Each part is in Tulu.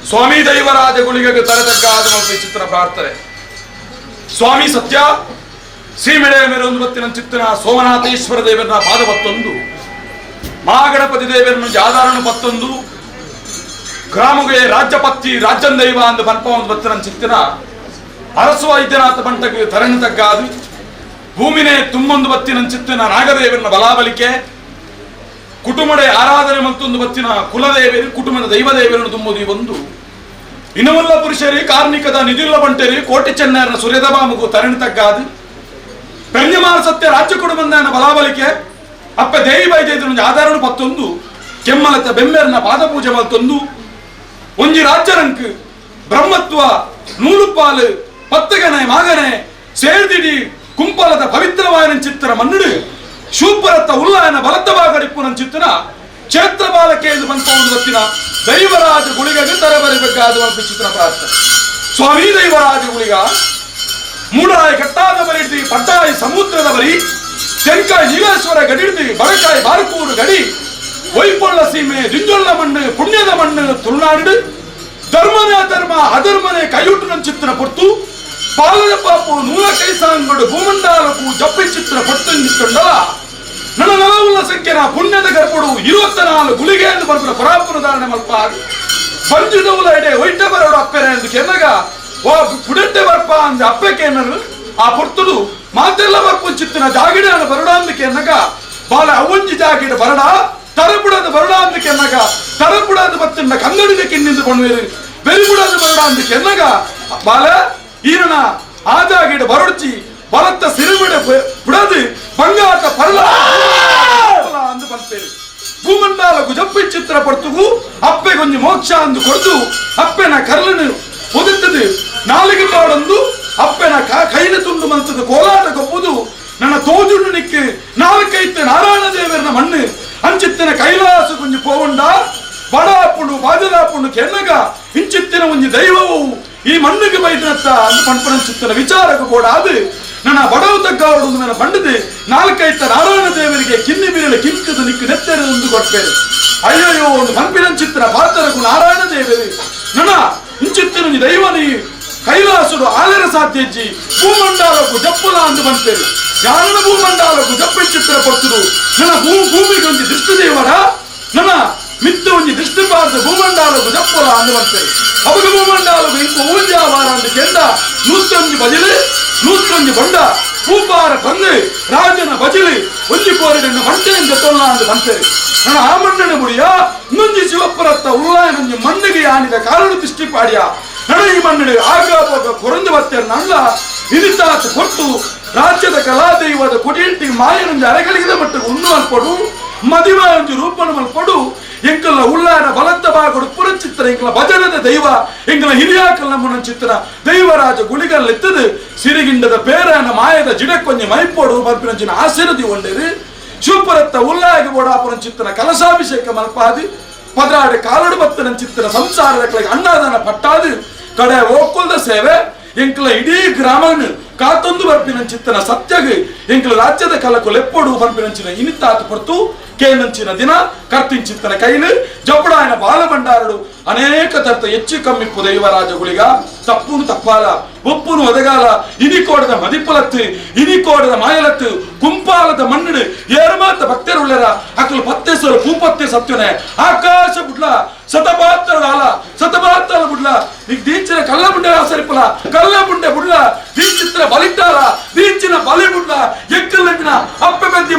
ಸ್ವಾಮಿ ದೈವರಾಜ ಗುಳಿಗೆ ತರತಗ್ಗಾದ ಚಿತ್ರ ಪ್ರಾರ್ಥನೆ. ಸ್ವಾಮಿ ಸತ್ಯ ಸೀಮೆಡೆ ಮೇರೊಂದು ಬತ್ತಿನ ಚಿತ್ತನ ಸೋಮನಾಥೇಶ್ವರ ದೇವರನ್ನ ಪಾದ ಪತ್ತೊಂದು, ಮಹಾಗಣಪತಿ ದೇವರನ್ನು ಜಾದಾರನು ಪತ್ತೊಂದು, ಗ್ರಾಮಗೆ ರಾಜ್ಯಪತ್ತಿ ರಾಜ್ಯಂದೈವ ಅಂದು ಪನ್ಪ ಒಂದು ಬತ್ತಿನ ಚಿತ್ತಿನ ಅರಸು ವೈದ್ಯನಾಥ ಬಂಟಗೆ ತರಣು ತಗ್ಗಾದು ಭೂಮಿನೇ ತುಂಬೊಂದು ಬತ್ತಿನ ಚಿತ್ತಿನ ನಾಗದೇವರನ್ನ ಬಲಾಬಲಿಕೆ ಕುಟುಂಬಡೆ ಆರಾಧನೆ ಮತ್ತೊಂದು ಬತ್ತಿನ ಕುಲದೇವರು ಕುಟುಂಬದ ದೈವದೇವರನ್ನು ತುಂಬುದು ಈ ಒಂದು ಇನವಲ್ಲ ಪುರುಷರಿ ಕಾರ್ಮಿಕದ ನಿಧಿಲ್ಲ ಬಂಟೇರಿ ಕೋಟಿ ಚೆನ್ನರನ ಸೂರ್ಯದ ಬಾಮುಗು ತರಣಿ ತಗ್ಗಾದು ಪೆಂಜಮಾರ ಸತ್ಯ ರಾಜ್ಯ ಕುಟುಂಬದ ಬಲಾಬಲಿಕೆ ಅಪ್ಪ ದೇವಿ ಬೈದೇದು ಆಧಾರನು ಪತ್ತೊಂದು ಕೆಮ್ಮಲತ ಬೆಮ್ಮೆರನ ಪಾದಪೂಜೆ ಮಲ್ತೊಂದು ಒಂಜಿ ರಾಜ್ಯರಂಕ್ ಬ್ರಹ್ಮತ್ವ ನೂಲುಪಾಲು ಪತ್ತಗನೆ ಮಾಗನೆ ಸೇರ್ದಿಡಿ ಕುಂಪಲದ ಪವಿತ್ರವಾಯನ ಚಿತ್ರ ಮನ್ನುಡು ಶೂಪರತ್ತ ಉಲ್ಲಾಯನ ಬಲತ್ತ ಬಾಗಡಿಪ್ಪುನ ಚಿತ್ತನ ಕ್ಷೇತ್ರ ಬಾಲಕೆ ಎಂದು ಬಂತ ಒಂದು ಗೊತ್ತಿನ ದೈವರಾಜ ಗುಳಿಗೆ ತರಬರಿಬೇಕಾದ ಚಿತ್ರ ಪ್ರಾರ್ಥನೆ. ಸ್ವಾಮಿ ದೈವರಾಜ ಗುಳಿಗ ಮೂಡಾಯಿ ಕಟ್ಟಾದ ಬರಿ ಪಟ್ಟಾಯಿ ಸಮುದ್ರದ ಬರಿ ತೆಂಕಾಯಿ ನೀಲೇಶ್ವರ ಗಡಿಡ್ದು ಬಡಕಾಯಿ ಬಾರಕೂರು ಗಡಿ ಒಯ್ಪೊಳ್ಳ ಸೀಮೆ ದಿಂಜೊಳ್ಳ ಮಣ್ಣು ಪುಣ್ಯದ ಮಣ್ಣು ತುಳುನಾಡು ಧರ್ಮನೇ ಧರ್ಮ ಅಧರ್ಮನೇ ಕೈಯುಟ್ಟು ಚಿತ್ರ ಪೊರ್ತು ಪಾಲದ ಪಾಪು ನೂಲ ಕೈಸಾಂಗಡು ಭೂಮಂಡಲಕ್ಕೂ ಜಪ್ಪಿ ಚಿತ್ರ ಪೊರ್ತು ನಿತ್ತೊಂಡಲ ನನ್ನ ನಲವುಳ್ಳ ಸಂಖ್ಯೆನ ಪುಣ್ಯದ ಗರ್ಭಡು 24 ಗುಳಿಗೆ ಎಂದು ಬರ್ಪುನ ಪರಾಪುನ ಧಾರಣೆ ಮಲ್ಪ ಬಂಜುದವುಲ ಎಡೆ ಒಯ್ಟ ಬರೋಡು ಅಪ್ಪೆರೆ ಎಂದು ಕೆನ್ನಗ ವಾ ಪುಡೆಟ್ಟೆ ಬರ್ಪ ಅಂದ ಅಪ್ಪೆ ಕೇನರು ಆ ಪೊರ್ತುಡು ಮಾತೆಲ್ಲ ಬರ್ಪು ಚಿತ್ತಿನ ಜಾಗಿಡ ಬರಡ ಅಂದ ಕೆನ್ನಗ ಬಾಲ ಅವಂಜಿ ಜಾಗಿಡ ಬರಡ ತರಪುಡದ ಬರಡ ಅಂದ ಕೆನ್ನಗ ತರಪುಡದ ಬತ್ತಿನ ಕನ್ನಡಿದ ಕಿನ್ನಿಂದು ಕೊಂಡ್ವೇರು ಬೆರಿಬುಡದ ಬರಡ ಅಂದ ಕೆನ್ನಗ ಬಾಲ ಈರನ ಆಜಾಗಿಡ ಬರಡ್ಚಿ ಬಲತ್ತ ಸಿರುಬಿಡ ಬಿಡದು ಬಂಗಾಟ ಪರಲ ಅಂದು ಬಂತೇರು ಭೂಮಂಡಲ ಗುಜಪ್ಪಿ ಚಿತ್ರ ಪಡ್ತುಗು ಅಪ್ಪೆ ಗೊಂಜಿ ಮೋಕ್ಷ ಅಂದು ಕೊಡ್ದು ಅಪ್ಪೆನ ಕರ್ಲನು ಒದತ್ತದು ನಾಲಿಗೆ ಪಾಡೊಂದು ಅಪ್ಪೆನ ಕೈನ ತುಂಡು ಮಂತದ ಕೋಲಾಟ ಕೊಪ್ಪುದು ನನ್ನ ತೋಜುಂಡು ನಿಕ್ಕು ನಾಲ್ಕೈತೆ ನಾರಾಯಣ ದೇವರನ ಮಣ್ಣು ಅಂಚಿತ್ತಿನ ಕೈಲಾಸ ಕೊಂಜಿ ಪೋವಂಡ ಬಡಾಪುಂಡು ಬಾಜದಾಪುಂಡು ಕೆನ್ನಗ ಇಂಚಿತ್ತಿನ ಒಂಜಿ ದೈವವು ಈ ಮಣ್ಣಿಗೆ ಬೈದನತ್ತ ಅಂದು ಪಂಪನಂಚಿತ್ತಿನ ವಿಚಾರಕ್ಕೆ ಬೋಡಾದು ನನ್ನ ಬಡವು ತಗ್ಗಾವಡು ನನ್ನ ಬಂಡದು ನಾಲ್ಕೈತ ನಾರಾಯಣ ದೇವರಿಗೆ ಕಿನ್ನಿ ಬಿರಳು ಕಿಂಕದ ನಿಕ್ಕು ನೆತ್ತೆರೆಂದು ಕೊಟ್ಟೇರು ಅಯ್ಯಯ್ಯೋ ಒಂದು ಪಂಪಿನಂಚಿತ್ತಿನ ಪಾತ್ರಕು ನಾರಾಯಣ ದೇವರು ನನ್ನ ಇಂಚಿತ್ತಿನ ದೈವನಿ ಕೈಲಾಸುಡು ಆಲರ ಸಾಧ್ಯಜ್ಜಿ ಭೂಮಂಡಲಕ್ಕೂ ಜಪ್ಪುಲ ಅಂದು ಬಂತೇರು ಯಾರನ ಭೂಮಂಡಲಕ್ಕೂ ಜಪ್ಪಿ ಚಿತ್ರ ಪಡ್ತುದು ನನ್ನ ಭೂಮಿಗೆ ಒಂದು ದೃಷ್ಟಿ ದೇವರ ನನ್ನ ಮಿತ್ತ ಒಂಜಿ ದೃಷ್ಟಿ ಬಾರದ ಭೂಮಂಡಲಕ್ಕೂ ಜಪ್ಪುಲ ಅಂದು ಬಂತೇರು ಅವಾಗ ಭೂಮಂಡಲಕ್ಕೂ ಇಂಕು ಊಂಜಾವಾರ ಅಂದು ಕೆಂದ ನೂತ್ತೊಂಜಿ ಬಜಲು ನೂತ್ತೊಂಜಿ ಬಂಡ பூப்பார பந்து ராஜன பஜிலி ஒஞ்சி கோரிட மண்டேன் ஜொத்தொல்லா ಅಂದು ಬಂತೇರು ನನ್ನ ಆ ಮಣ್ಣನ ಮುಡಿಯ ಇನ್ನೊಂಜಿ ಶಿವಪುರತ್ತ ಉಳ್ಳಾಯನೊಂಜಿ ಮಣ್ಣಿಗೆ ಆನಿದ ಕಾರಣ ದೃಷ್ಟಿ ಪಾಡಿಯ ನಡ ಈ ಮಣ್ಣು ಆಗ ಹೋಗ ಕೊರಂದು ಬರ್ತೇನೆ ನಲ್ಲ ಇನಿತಾತ್ ಕೊಟ್ಟು ರಾಜ್ಯದ ಕಲಾದೈವದ ಕೊಡಿಂಟಿ ಮಾಯನೊಂಜಿ ಅರೆಗಳಿಗಿದ ಮಟ್ಟಿಗೆ ಉಣ್ಣು ಅಲ್ಪಡು ಮದಿವಾಯೊಂಜಿ ರೂಪನ ಮಲ್ಪಡು ಎಂಕಲ್ಲ ಉಳ್ಳಾಯನ ಬಲತ್ತ ಬಾಗಡು ಪುರಂಚಿತ್ರ ಎಂಕಲ ಭಜನದ ದೈವ ಎಂಕಲ ಹಿರಿಯಾಕಲ್ ನಮ್ಮನ ಚಿತ್ರ ದೈವರಾಜ ಗುಳಿಗಲ್ಲಿತ್ತದು ಸಿರಿಗಿಂಡದ ಪೇರನ ಮಾಯದ ಜಿಡಕ್ಕೊಂಜಿ ಮೈಪೋಡು ಬರ್ಪಿನಂಚಿನ ಆಶೀರ್ವದಿ ಒಂಡೇರು ಶಿವಪುರತ್ತ ಉಲ್ಲಾಗಿ ಬೋಡಾಪುರಂ ಚಿತ್ತನ ಕಲಶಾಭಿಷೇಕ ಮಲ್ಪಾದಿ ಪದ್ರಾಡು ಕಾಲಡು ಬತ್ತನ ಚಿತ್ತನ ಸಂಸಾರದ ಕಡೆಗೆ ಅಣ್ಣಾದಾನ ಪಟ್ಟಾದು ಕಡೆ ಓಕುಲ್ದ ಸೇವೆ ಎಂಕಲ ಇಡೀ ಗ್ರಾಮನು ಕಾತೊಂದು ಬರ್ಪಿನ ಚಿತ್ತನ ಸತ್ಯಗ್ ಎಂಕಲ ರಾಜ್ಯದ ಕಲಕು ಲೆಪ್ಪೊಡು ಬರ್ಪಿನಂಚಿನ ಇನಿತಾತು ಪಡ್ತು ಕೇನಂಚಿನ ದಿನ ಕರ್ತಿಂಚಿತ್ತನ ಕೈಲು ಜಪಡಾಯನ ಬಾಲಭಂಡಾರಡು ಅನೇಕ ತರ್ತ ಹೆಚ್ಚು ಕಮ್ಮಿಪ್ಪು ದೈವರಾಜಗುಳಿಗ ತಪ್ಪುನು ತಪ್ಪಾಲ ಒಪ್ಪುನು ಒದಗಾಲ ಇನಿಕೋಡದ ಮದಿಪುಲತ್ತು ಇನಿಕೋಡದ ಮಾಯಲತ್ತು ಕುಂಪಾಲದ ಮಣ್ಣು ಏರ್ಮಾತ ಭಕ್ತರುಳ್ಳರ ಅಕಲು ಪತ್ತೆಸರು ಪೂಪತ್ತೆ ಸತ್ಯನೆ ಆಕಾಶ ಬುಡ್ಲ ಸತಪಾತ್ರ ಸತಪಾತ್ರ ಬುಡ್ಲ ನೀ ದೀಚಿನ ಕಲ್ಲ ಬುಂಡೆ ಆಸರಿಪಲ ಕಲ್ಲ ಬುಂಡೆ ಬುಡ್ಲ ದೀಚಿತ್ರ ಬಲಿಟ್ಟಾರ ದೀಚಿನ ಬಲಿ ಬುಡ್ಲ ಎಕ್ಕಲ್ಲಂಜಿನ ಅಪ್ಪೆ ಬೆದ್ದಿ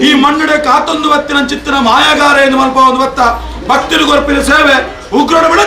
ಈ ಮಣ್ಣಡೆ ಕಾತೊಂದು ಬತ್ತಿನ ಚಿತ್ತಿನ ಮಾಯಗಾರ ಎಂದು ಮಲ್ಪ ಒಂದು ಬತ್ತ ಭಕ್ತರು ಕೊರ್ಪಿನ ಸೇವೆ ಉಗ್ರಡ ಬಿಡ.